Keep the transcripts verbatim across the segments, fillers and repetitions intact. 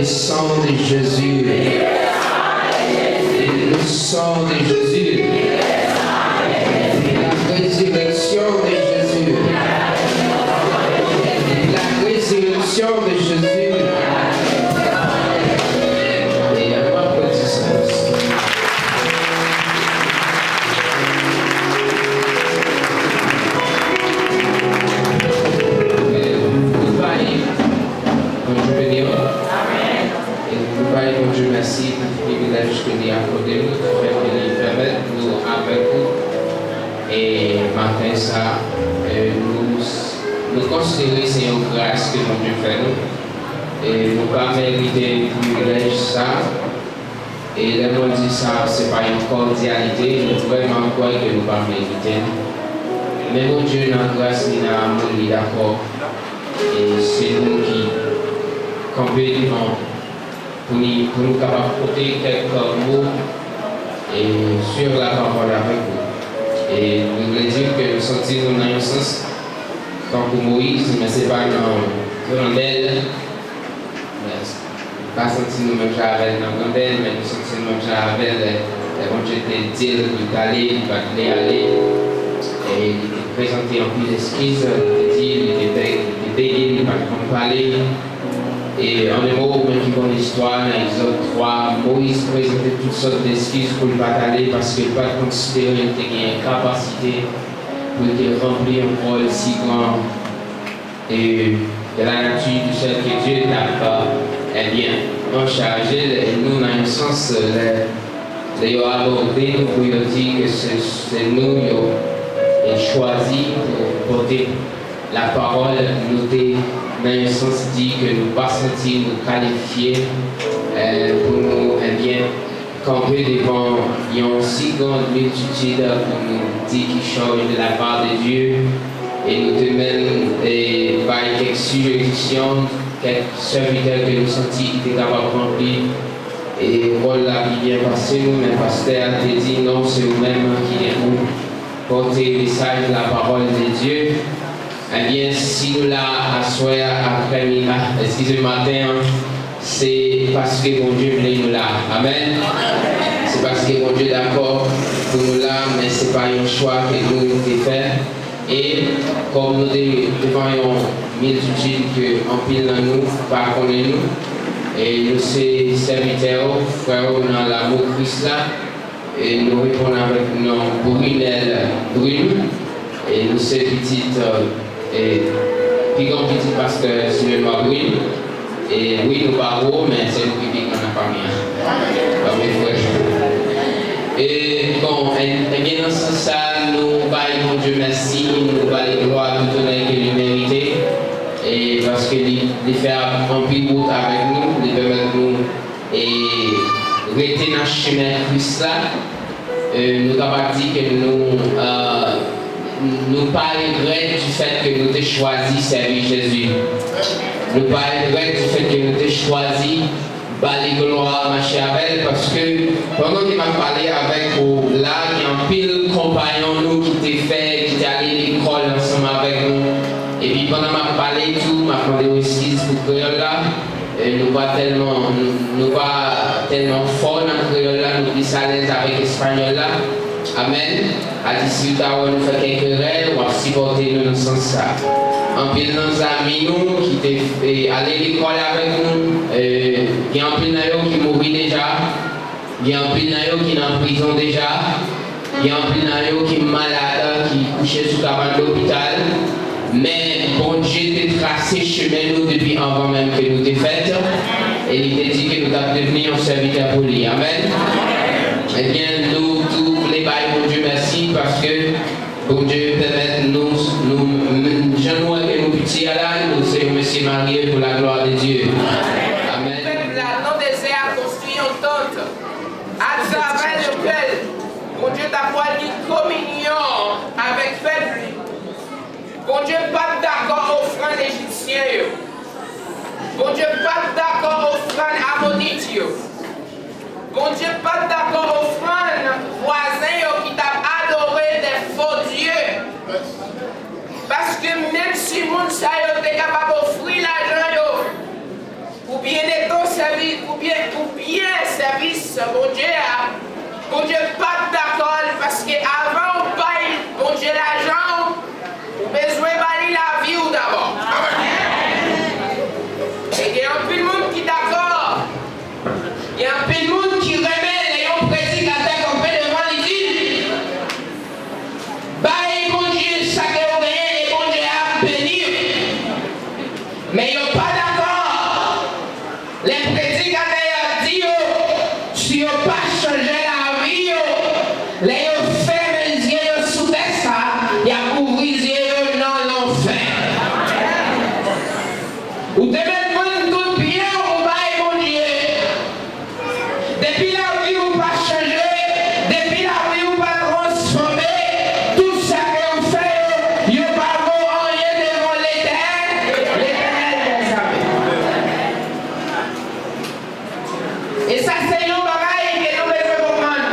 Sang de Jésus. Le sang de Jésus. La résurrection de Jésus. La résurrection de Jésus. E ann aplodi Senyè. Bondye beni w. E nou bay Bondye mèsi pou privilèj ke li akòde nou, ki fè ke li pèmèt nou avèk ou. E maten sa, e nou, nou konsidere se yon gras ke Bondye fè nou. E nou pa merite privilèj sa. E lè mwen di sa, se pa yon kòdyalite, nou vrèman kwè ke nou pa merite l. Men Bondye, nan gras li, nan amou li, dakò. E se nou ki kanpe devan pou li, pou nou kapab pote kèk mo e suiv la pawòl avèk ou. E nou vle di ke nou santi nou nan yon sans tankou Moyiz, men se pa nan grandèl. Men pa santi nou menm jan avè l nan grandèl, men nou santi nou menm jan avè l lè, lè Bondye te di l pou l t ale, li pa t vle ale. E li te prezante anpil eskiz, li te di li te bèg, li te bege, li pa t konn pale. E an de mo, ou menm ki konn istwa, nan Egzòd twa, Moyiz prezante tout sòt deskiz pou l pa t ale, paske l pa t konsidere l te gen kapasite pou l te ranpli yon wòl si gran e de la nature du ciel que Dieu t ap, ebyen, anchaje l. E nou, nan yon sans, lè, lè yo abòde nou pou yo di ke se, se nou yo, e chwazi pou pote la pawòl, nou te, nan yon sans, di ke nou pa santi nou kalifye, e pou nou, ebyen, kanpe devan yon si grand miltitid pou nou di kichòy de la part de Dieu, e nou te menm, e, bay kèk sijestisyon, kèk sèvitè ke nou santi ki te kapab ranpli, e, wòl la pi byen pase nou, men pastè a te di, "Non, se ou menm ki gen pou pote mesaj la parole de Dieu." Ebyen, si nou la aswè a, aprè mi-, a, eskize, maten an, se paske Bondye vle nou la. Amèn. Se paske Bondye dakò pou nou la, men se pa yon chwa ke nou te fè. E kòm nou te devan yon miltitid ke anpil nan nou pa konnen nou, e nou se sèvitè w, frè w nan lanmou Kris la, e nou reponn avèk non Brunel Brune. E nou se pitit, e, pi gran pitit pastè Simenwa Brune. E wi, nou pa gwo, men se nou ki pi gran nan fanmi an. Fanmi frè. E, bon, e, ebyen, nan sans sa, nou bay Bondye mèsi, nou ba li glwa, tout onè ke li merite. E paske li, li fè anpil wout avèk nou, li pèmèt nou e rete nan chimen Kris la, e nou kapab di ke nou, e, nou pa regrèt du fait que nou te chwazi sèvi Jezi. Nou pa regrèt du fait que nou te chwazi ba li glwa, mache avè l, paske pandan ke m ap pale avèk ou la, gen anpil konpayon nou ki te fè, ki te ale lekòl ansanm avèk nou. Epi pandan m ap pale tou, m ap mande w eskiz pou kreyòl la. E nou pa tèlman, nou, nou pa tèlman fò nan kreyòl la, nou plis alèz avèk espanyòl la. Amèn. Adi, si w ta wè nou fè kèk erè, w ap sipòte nou nan sans sa. Anpil nan zanmi nou ki te, e, ale lekòl avèk nou, e, gen anpil nan yo ki mouri deja. Gen anpil nan yo ki nan prizon deja. Gen anpil nan yo ki malad, ki kouche sou kabann lopital. Men Bondye te trase chemen nou depi anvan menm ke nou te fèt. E li te di ke nou t ap devni yon sèvitè pou li. Amèn. Ebyen, nou tou vle bay Bondye mèsi paske Bondye pèmèt nou, nou, jan nou wè ke nou piti a la, nou se yon mesye marye pour la gloire de Dieu. Amèn. Pèp la nan dezè a konstwi yon tant. Atravè lekel Bondye ta pral gen kominyon avèk pèp li. Bondye pa t dakò ofrann ejipsyen yo. Bondye pa t dakò ofrann amonit yo. Bondye pa t dakò ofrann vwazen yo ki t ap adore de fo dye. Paske menm si moun sa yo te kapab ofri lajan yo, oubyen neto sèvi Pou byen, pou byen sèvis Bondye a, Bondye p ap dakò l, paske avan w bay Bondye lajan w, ou bezwen ba li lavi w dabò. E gen anpil moun ki dakò, gen anpil moun ki renmen lè yon predikatè kanpe devan li di, bay Bondye sa ke w genyen e Bondye ap beni w. Men yo pa dakò lè predikatè yo di yo, si yo pa chanje lavi yo, lè yo fèmen zye yo sou tè sa, y ap ouvri zye yo nan lanfè. Ou te mèt vann tout byen w pou bay Bondye. Depi lavi w pa chanje, depi lavi w pa transfòme, tout sa ke w fè yo, yo pa vo anyen devan Letè-, Letènèl dèzame. E sa se yon bagay ke nou bezwen konprann.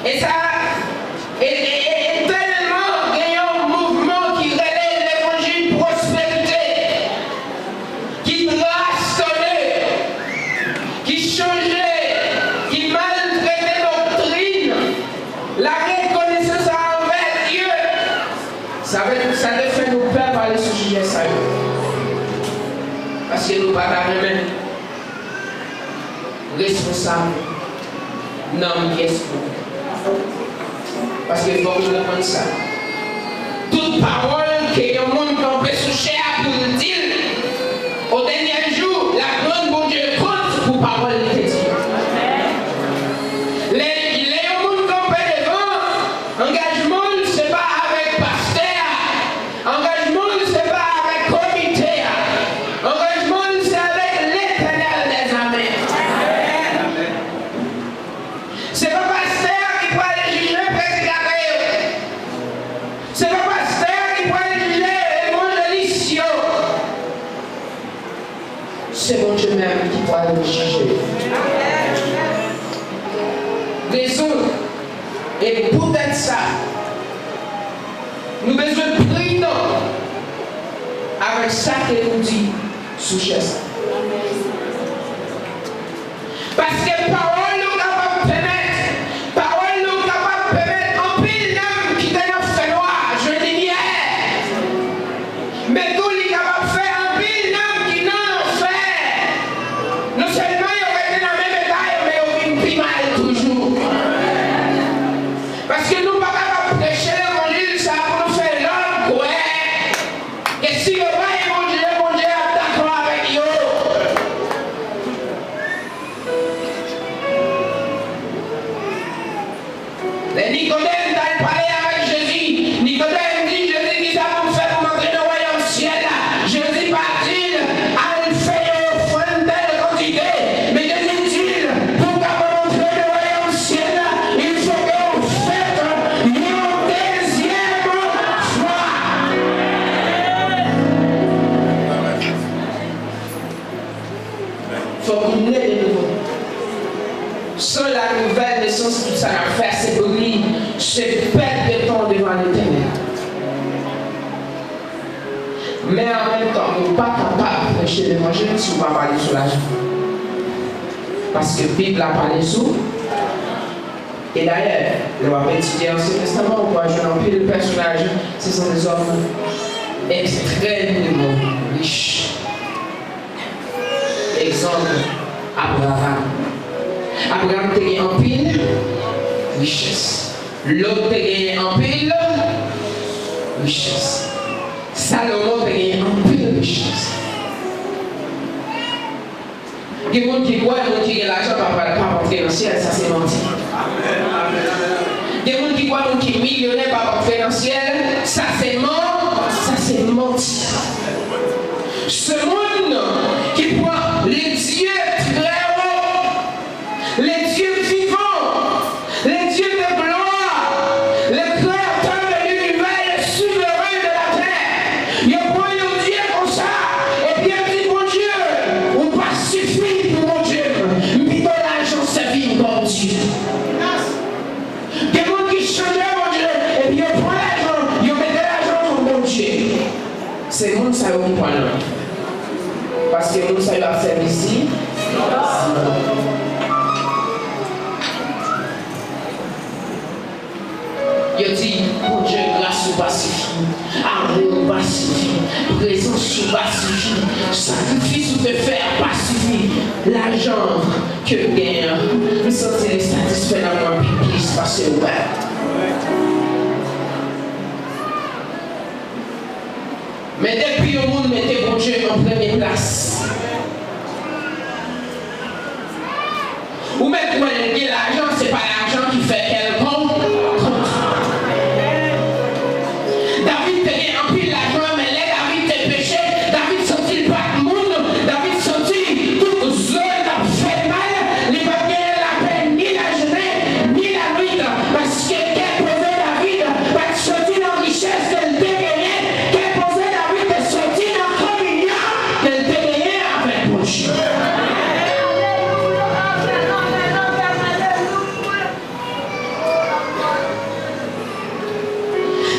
E sa, e, e, e, e tèlman gen yon mouvman ki rele levanjil pwosperite, ki trastone, ki chanje, ki maltrete doktrin, la rekonesans anvè Dye. Sa vle, sa te fè nou pè pale sou sijè sa yo. Paske nou pa ta renmen responsab nanm pyès moun. Paske fòk nou konprann sa. Tout pawòl ke yon moun kanpe sou chè a pou l di l, o dènye jou, l ap rann Bondye kont pou pawòl li te di yo. Lè, lè yon moun kanpe devan, angajman l se pa avèk pastè a, angajman l se pa avèk komite a, angajman l se avèk Letènèl dèzame. Se pa pastè a ki pral jije predikatè yo. Se pa pastè a ki pral jije evanjelis yo. Se Bondye menm ki pral jije. Rezon, e poutèt sa, nou bezwen pridan avèk sa ke nou di sou chè sa. Paske pawòl nou kapab pèmèt, pawòl nou kapab pèmèt anpil nanm ki te nan fènwa jwenn limyè. Men tou, li kapab fè anpil nanm ki nan lanfè, non sèlman yo rete nan menm eta yo, men yo vin pi mal toujou. Paske nou pa kapab preche levanjil sa pou nou fè lòm kwè ke si yo bay Bondye, Bondye ap dakò avèk yo. Lè Nikodèm t al pale avèk Jezi, Nikodèm di Jezi, "Kisa pou m fè pou m antre nan wayòm syèl la?" Jezi pa di l, "Al fè yon ofrann tèl kantite." Men Jezi di l, "Pou w kapab antre nan wayòm syèl la, il faut que w fèt yon dezyèm fwa." Fòk ou ne de nouvo. San la nouvèl nesans, tout sa n ap fè a se bri, se pèd de tan devan Letènèl. Men an menm tan, ou pa kapab preche levanjil si w pa pale sou lajan. Paske Bib la pale sou. E dayè, lè w ap etidye Ansyen Testaman, ou va jwenn anpil pèsonaj, se son dezòm ekstrèmeman rich. Egzanp, Abraram. Abraram te gen anpil richès. Lòt te gen anpil richès. Salomon te gen anpil richès. Gen moun ki kwè moun ki gen lajan pa pral, p ap antre nan syèl, sa se manti. Gen moun ki kwè moun ki milyonè p ap antre nan syèl, sa se man-, sa se manti. Se moun ki pran le Dieu très haut, le Dieu vivant, le Dieu de gloire, le créateur de l'univers, le souverain de la terre. Yo pran yon Dye konsa, epi yo di, "Bondye, ou pa sifi pou Bondye m. M pito lajan sèvi m kòm Dye." Gen moun ki chanje Bondye, epi yo pran lajan, yo mete lajan sou Paske moun sa yo ap sèvi si. Yo di, Bondye, gras ou pa sifi, amou ou pa sifi, prezans ou pa sifi, sakrifis ou te fè a pa sifi. Lajan ke m genyen an, m santi li satisfè nan mwen pi plis pase ou menm. Men depi yon moun mete Bondye an premye plas, ou mèt wè l gen lajan, se pa lajan ki fè kè l kon-, kontan. David te gen anpil lajan, men lè David te peche, David santi l pa t moun, David santi tout zo l t ap fè l mal, li pa t genyen lapè ni lajounen, ni lanwit, paske kè poze David pa t soti nan richès ke l te genyen, kè poze David te soti nan kominyon ke l te genyen avèk Bondye.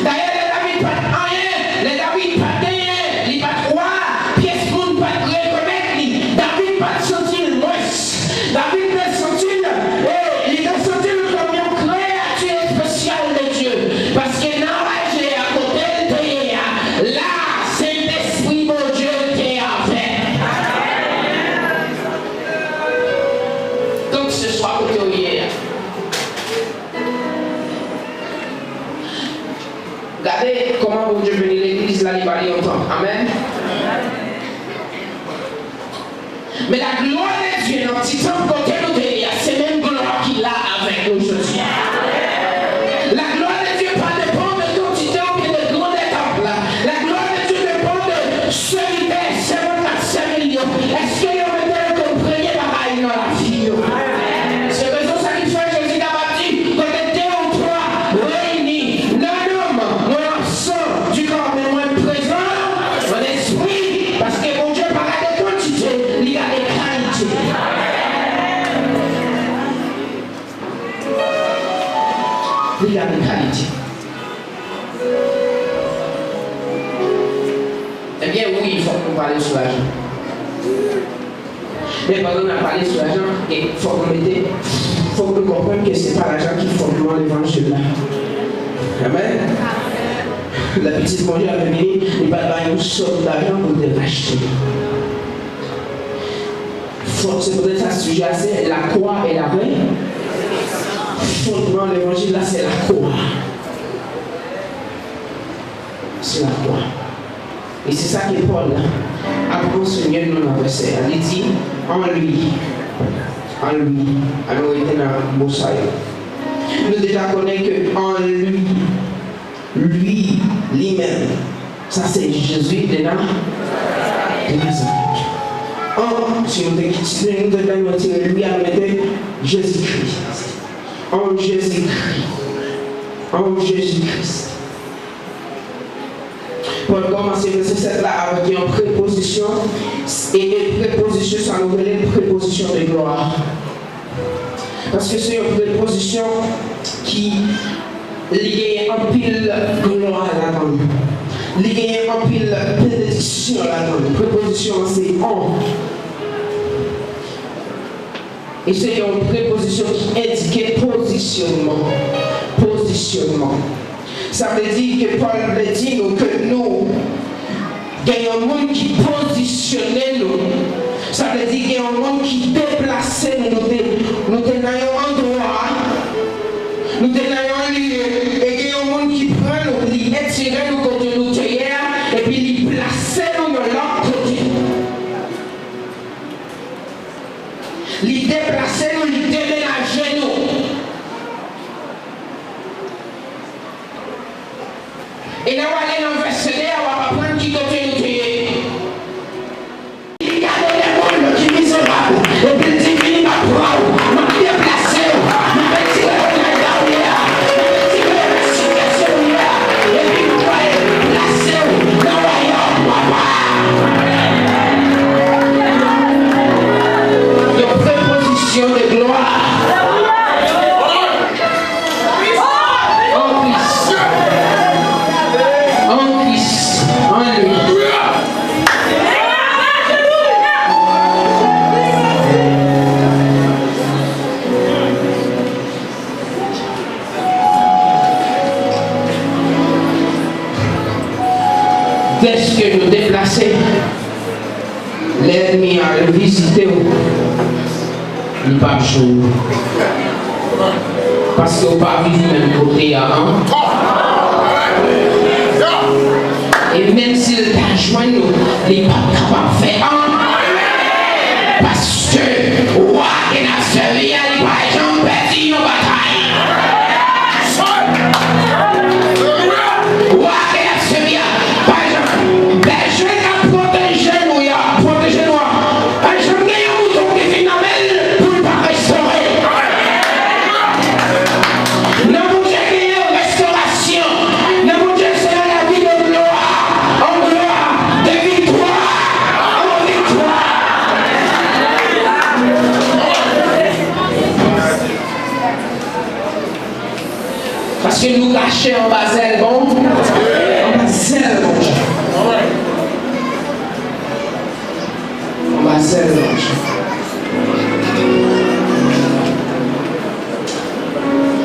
Dayè, lè David pa t anyen, lè David pa t genyen, li pa t wa, pyès moun pa t rekonèt li. David pa t santi l mwens. David te santi l, e, li te santi l kòm yon kreyati espesyal de Dye. Paske nan raje a kote l te ye a, la, Sentespri Bondye te avè l. Kèlkeswa kote w ye a. Gade kòman Bondye beni legliz la, li ba li yon tanp. Amèn. Men la glwa de Dye nan ti tanp kote nou te ye a, se menm glwa ki la avèk nou jodi a. La glwa de Dye pa depann de kantite oubyen de grandè tanp la. La glwa de Dye depann de sèvitè, sèvant k ap sèvi l yo. Èske yo mete l kòm premye bagay nan lavi yo? Se rezon sa ki fè Jezi kapab di, kote de ou twa reyini nan non m, mwen absan du corps, men mwen prezan an lespri, paske Bondye pa gade kantite, li gade kalite. Li gade kalite. Ebyen, wi, fòk nou pale sou lajan. Men pandan n ap pale sou lajan, e fòk nou mete, fòk nou konprann ke se pa lajan ki fondman levanjil la. Amèn. Lè Pitit Bondye ap vini, li pa t bay yon sòm lajan pou l te rachte. Fòk, se poutèt sa sijè a se la croix et la paix. Fondman levanjil la se lakwa. Se lakwa. E se sa ke Pòl ap anseye nou nan vèsè a. Li di, en lui, en lui, an nou rete nan mo sa yo. Nou deja konnen ke en lui, lui, li menm, sa se Jezi de Na-, de Nazarèt. An, si nou te, si nou te, nou te retire lui a, nou mete Jezikri. En Jésus-Christ. En Jésus-Christ. Pòl kòmanse vèsè sèt la avèk yon prepozisyon, e, e prepozisyon sa nou rele prepozisyon de glwa. Paske se yon prepozisyon ki li genyen anpil glwa ladan l. Li genyen anpil benediksyon ladan l. Prepozisyon an se en. E se yon prepozisyon ki endike pozisyonman. Pozisyonman. Sa vle di ke Pòl vle di nou ke nou gen yon moun ki pozisyone nou. Sa vle di gen yon moun ki deplase nou. Nou te, nou te nan yon andwa, nou te nan yon lye, e gen yon moun ki pran nou, li etire nou kote nou te ye a, epi li plase nou yon lòt kote. Li deplase nou, li demenaje nou. E lè w ale nan vèsè de a, w ap aprann ki kote nou te ye. Li gade de moun ki mizerab, epi l di, vini m ap pran w, m ap deplase w, m ap etire w nan eta w ye a, m ap etire w nan sitiyasyon w ye a, epi m pral plase w nan wayòm papa a. Yo prepozisyon. Ènmi a al vizite w, li p ap jwenn ou. Paske w pa viv menm kote a, an. E menm si l ta jwenn ou, li p ap kapab fè anyen. Paske wa ke n ap sèvi a, li pa janm pèdi yon batay. Wa ke n ap sèvi a, pa janm. Bèje k ap pwoteje nou, y ap pwoteje nou an. Pa janm gen yon bouton ki fin nan men l pou l pa restore. Nan Bondye genyen restorasyon. Nan Bondye se nan lavi de glwa an glwa, de viktwa an viktwa. Paske nou kache anba zèl bon, anba zèl Bondye. Anba zèl Bondye.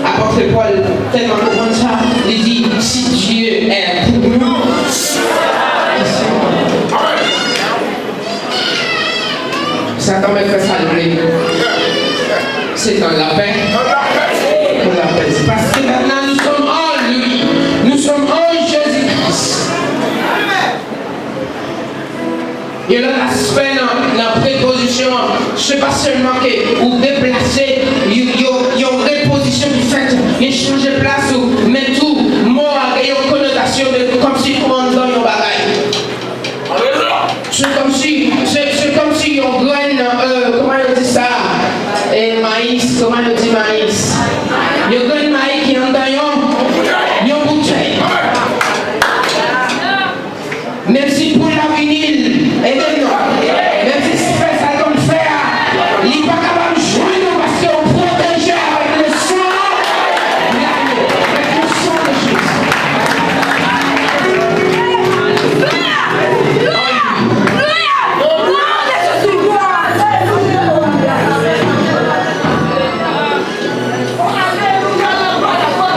Apòt Pòl tèlman konprann sa, li di, si Dye è pou nou, ki se Satan mèt fè sa l vle. Se nan lapè. Nan lapè. Paske maintenant nous sommes en lui. Nous sommes en Jésus-Christ. Yon lòt aspè nan, nan prepozisyon an, se pa sèlman ke ou deplase, yon, yon, yon repozisyon ki fèt, yon chanje plas ou, men tou, mo a gen yon konotasyon de kòmsi ou anndan yon bagay. Se kòmsi, se, se kòmsi yon grenn, euh, kòman yo di sa? E mayis, kòman yo di mayis? Yon grenn mayi ki anndan yon, yon boutèy. Menm si poul la vini, ede m non. Menm si fè sa l konn fè a, li pa kapab jwenn ou paske ou pwoteje avèk le sang de l'agneau, avèk le sang de Jésus.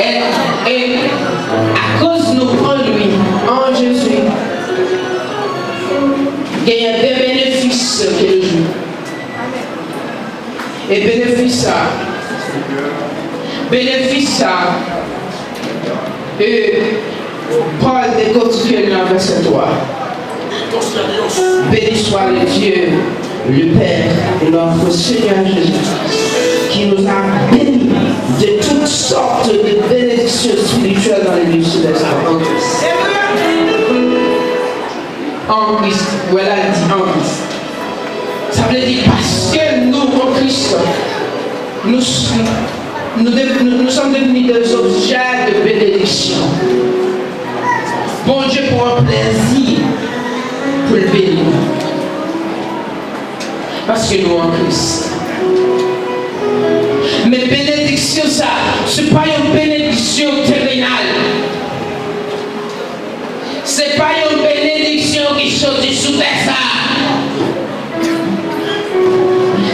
E, e akoz nou an li, an Jezi, genyen de benefis ke nou jwi. E benefis sa, benefis sa, e Pòl dekòtike l nan vèsè twa. Béni soit le Dieu, le Père de notre Seigneur Jésus-Christ, qui nous a bénis de toutes sortes de bénédictions spirituelles dans les lieux célestes en Christ. An Kris, wè la l di an Kris. Sa vle di paske nou an Kris, nou, nou, nou, de- nous, nous sommes devenus des objets de bénédiction. Bondye pran plezi pou l beni nou. Paske nou an Kris. Men benediksyon sa, se pa yon benediksyon terenal. Se pa yon benediksyon ki soti sou tè sa.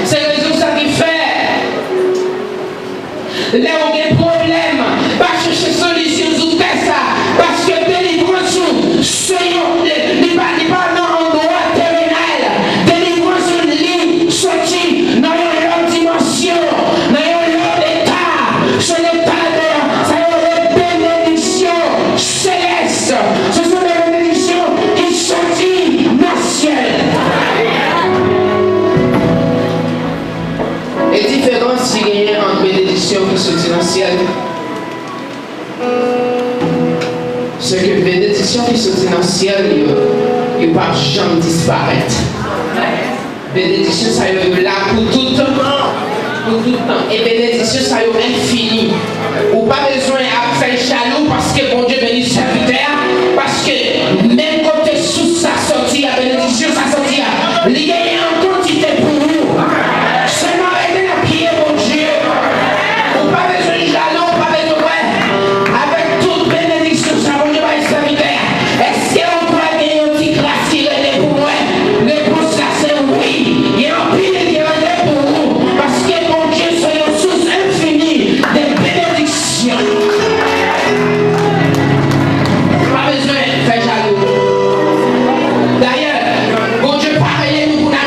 Se rezon sa ki fè, lè w gen pwoblèm, pa chèche solisyon sou tè sa, paske delivrans ou se yon, li pa, li pa nan andwa terenal. Delivrans ou li soti nan yon lòt dimansyon, nan yon lòt eta. Se leta de, sa yo rele benediksyon selès. Se sou de benediksyon ki soti nan syèl. E diferans ki genyen ant benediksyon ki soti nan syèl, se ke benediksyon ki soti nan syèl yo, yo p ap janm disparèt. Benediksyon sa yo, yo la pou tout tan. Pou tout tan. E benediksyon sa yo enfini. Ou pa bezwen ap fè jalou paske Bondye beni sèvitè a, paske menm kote sous sa soti a, benediksyon sa soti a, li genyen an kantite pou ou. Sèlman rete nan pye Bondye. Ou pa bezwen jalou, ou pa bezwen pè. Avèk tout benediksyon sa Bondye bay sèvitè a, èske ou kwè gen yon ti kras ki rete pou mwen? Repons la se wi. Gen anpil ki rete pou ou, paske Bondye se yon sous enfini de benediksyon. Pa bezwen fè jalou. Dayè, Bondye pa rele nou pou n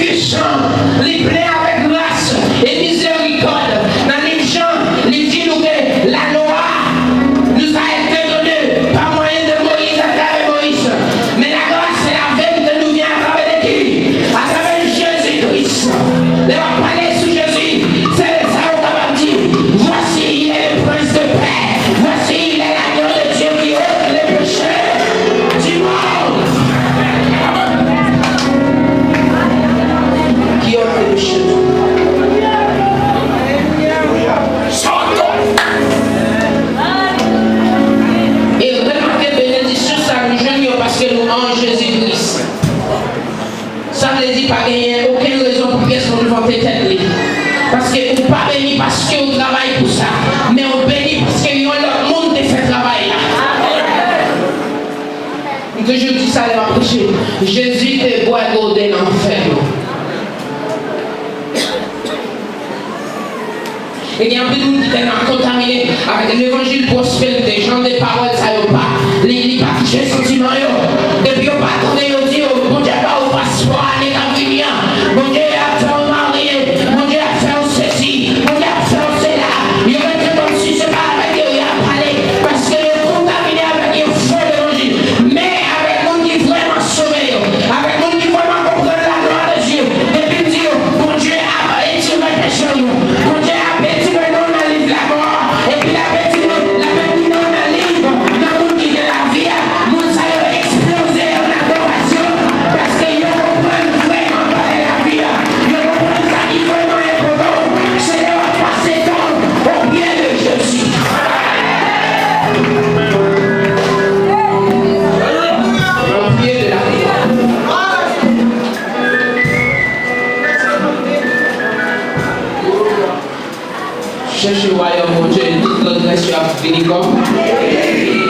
Jan, li plen avèk gras e mizerikòd. Nan liv Jan, li di nou ke lalwa nous a été donnée par moyen de Moïse, à travers Moïse. Mais la grâce et la vérité nous vient à travers de qui? À travers Jésus-Christ. Lè w ap pale sou Jezi, se lè sa yo kapab di, Voici, il est le prince de paix. Voici, il est l'agneau de Dieu qui ôte les péchés du monde. Qui ôte les péchés du monde. E remake benediksyon sa nou jwenn yo paske nou an Jezi Kris. Sa vle di pa genyen okenn rezon pou pyès moun vante tèt li. Paske ou pa beni paske ou travay pou sa, men ou beni paske yon lòt moun te fè travay la. M toujou di sa lè m ap preche, Jezi te bwè gode lanfè yo. E gen anpil moun ki tèlman kontamine avèk levanjil pwosperite, jan de pawòl sa yo pa, li, li pa touche santiman yo. Depi yo pa tande yo di yo, Bondye ba ou paspò ane k ap vini an. Bondye ap fè w marye. Bondye ap fè w sesi. Bondye ap fè w sela. Yo mete kòmsi se pa avèk yo y ap pale, paske yo kontamine avèk yon fo levanjil. Men avèk moun ki vrèman sove yo, avèk moun ki vrèman konprann la gloire de Dieu, depi m di yo, Bondye ap etire peche w yo, Bondye ap etire non w nan liv lamò, epi l ap etire, l ap etire non w nan liv, nan moun ki gen lavi a, moun sa yo eksploze an adorasyon, paske yo konprann vrèman valè lavi a, yo konprann sa ki vrèman enpòtan, se lè w ap pase tan w o pye de Jezi. Au pied de la croix. Chèche wayòm Bondye e tout lòt rès yo ap vini kòm.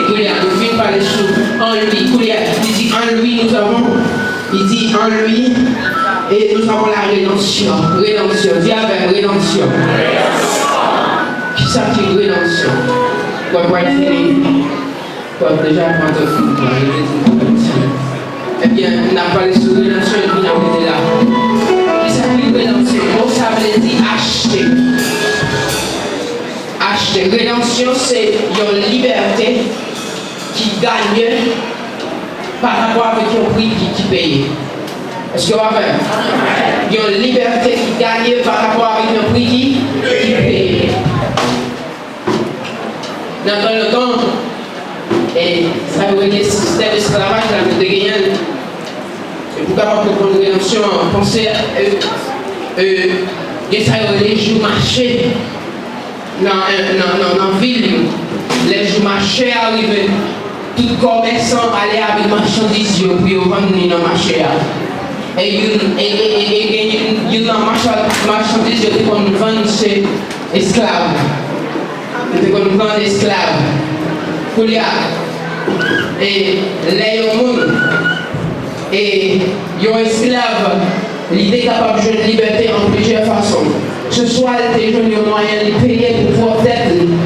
Kounye a, nou fin pale sou an li. Kounye a, li di, en lui nous avons. Li di, en lui, et nous avons la rédemption. Rédemption. Di avè m, rédemption. Kisa ki rédemption? Mwen pral fini. Bon, deja, pandan tout tan, yo te di nou konbyen. Ebyen, n ap pale sou redanmsyon epi n ap rete la. Kisa ki redanmsyon? Mo sa vle di achte. Achte. Redanmsyon se yon libète ki ganye pa rapò avèk yon pri ki, ki peye. Èske w avè m? Yon libète ki ganye pa rapò avèk yon pri ki, ki peye. Nan tan lontan, e, sa yo rele sistèm esklavaj la, nou te genyen l. E pou kapab konprann redanmsyon an, panse, e, e, gen sa yo rele jou mache nan, nan, nan, nan vil yo. Lè jou mache a rive, tout kòmèsan ale avèk machandiz yo pou yo vann li nan mache a. E youn, e, e, e, e gen youn, youn nan machan-, machandiz yo te konn vann se esklav. Yo te konn vann esklav. Kounye a, e lè yon moun, e yon esklav, li te kapab jwenn libète an plizyè fason. Se swa li te jwenn yon mwayen li peye pou pwòp tèt li,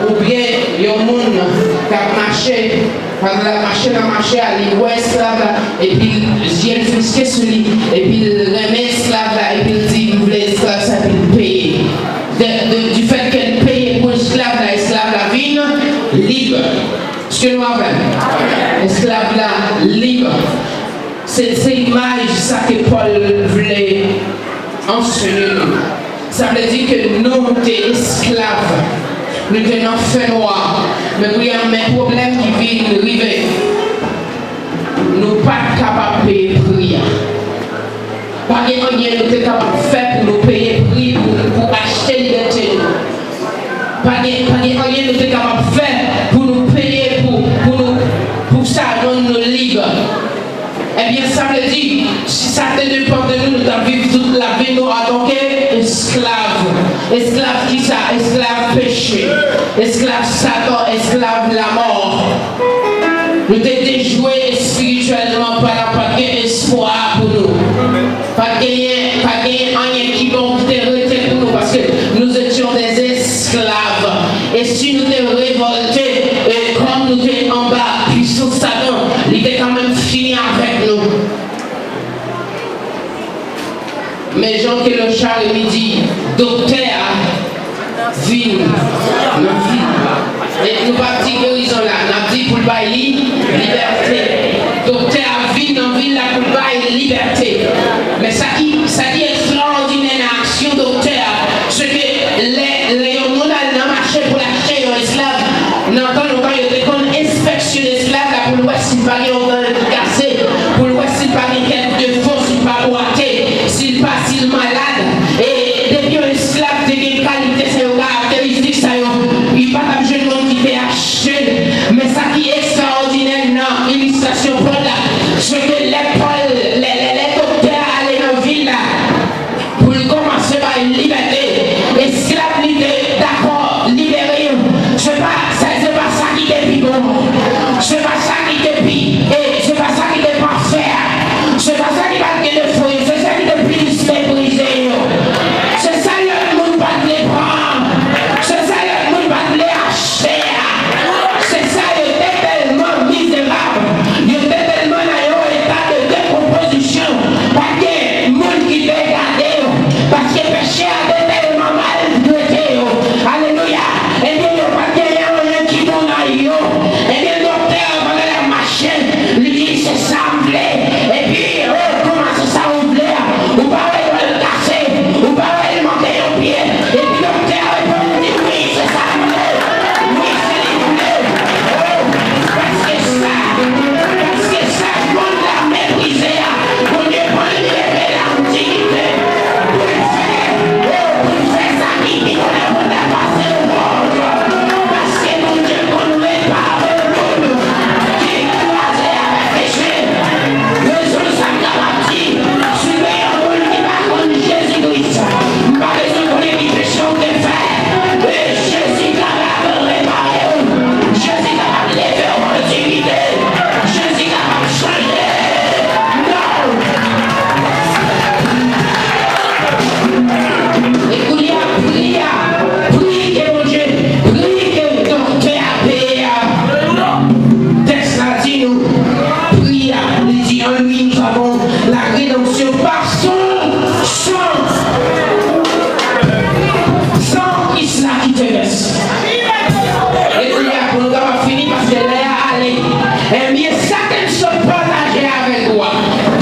oubyen yon moun k ap mache, pandan l ap mache nan mache a, li wè esklav la, epi zye l fiske sou li, epi l renmen esklav la, epi l di, "M vle esklav sa," epi l peye. De, de, du fait ke l peye pou esklav la, esklav la vin lib. Èske nou avè m? Esklav la lib. Se, se imaj sa ke Pòl vle ansenye nou. Sa vle di ke nou te esklav, nou te nan fènwa, men kounye a, men pwoblèm ki vin rive. Nou pa t kapab peye pri a. Pa gen anyen nou te kapab fè pou nou peye pri pou, pou achte libète nou. Pa gen, pa gen anyen nou te kapab fè pou nou peye, pou, pou nou, pou sa rann nou lib. Ebyen, sa vle di, si sa te depann de nou, nou t ap viv tout lavi nou antanke esklav. Esklav kisa? Esklav peche. Esklav Satan, esklav lamò. Nou te dejwe espirityèlman, pa, pa t gen espwa pou nou. Pa t genyen, pa t genyen anyen ki bon ki te rete pou nou, paske nous étions des esclaves. E si nou te revòlte, e kòm nou te anba pwisans Satan, li te kanmenm fini avèk nou. Men jan ke Lochard Remy di, doktè a vin nan vil la. E nou p ap di gerizon la, n ap di pou l bay li libète. Doktè a vin nan vil la pou l bay libète. Men sa ki, sa ki ekstraòdinè nan aksyon doktè a, se ke lè, lè yon moun al nan mache pou l achte yon esklav, nan tan lontan yo te konn enspeksyon esklav la pou l wè si l pa gen yon dan l ki kase, pou l wè si l pa gen kèk defo, si l pa bwate, si l pa, si l malad. E depi yon esklav te gen kalite sa yo, karakteristik sa yo, li pa t ap jwenn moun ki te achte l. Men sa ki ekstraòdinè nan ilistrasyon Pòl la, se ke lè Pòl, lè, lè, lè doktè a ale nan vil la, pou l kòmanse bay libète, esklav li te dakò libere yo. Se pa, se, se pa sa ki te pi bon. Se pa sa ki te pi, e se pa sa ki te pafè a. Se pa sa ki pa t gen defo yo. Se sa ki te plis meprize yo. Se sa lòt moun pa t vle pran. Se sa lòt moun pa t vle achte a. Se sa yo te tèlman mizerab. Yo te tèlman nan yon eta de dekonpozisyon. Pa t gen moun ki te gade yo. Paske peche a te tèlman maltrete yo. Alelouya. Ebyen, yo pa t genyen anyen ki bon nan yo. Ebyen, doktè a, pandan l ap mache, li di, "Se sa m vle." Epi, oh, kòman se sa ou vle a? Ou pa wè dwa l kase? Ou pa wè l manke yon pye? Epi doktè a reponn, li di, "Wi, se sa m vle. Wi, se li m vle." Oh, paske sa, paske sa mond la meprize a, Bondye pran l, li leve l ak diyite pou l fè, oh, pou l fè sa ki pi bon nan mond la pase wòch. Paske Bondye konn repare moun ki kraze avèk peche. Rezon sa m kapab di, si gen yon moun ki pa konn Jezi Kris, m pa bezwen konnen ki peche w te fè. Men Jezi kapab repare w. Jezi kapab leve w an diyite. Jezi kapab chanje. Non. E kounye a, priye a, priye ke Bondye, priye ke doktè a peye a. Tèks la di nou, priye a, li di, "En lui, nous avons la rédemption par son sang." San Kris la ki te vèse. E kounye a, pou nou kapab fini, paske lè a ale. Ebyen, sa ke m sot pataje avèk ou a,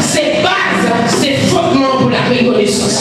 se baz, se fondman pou la rekonesans.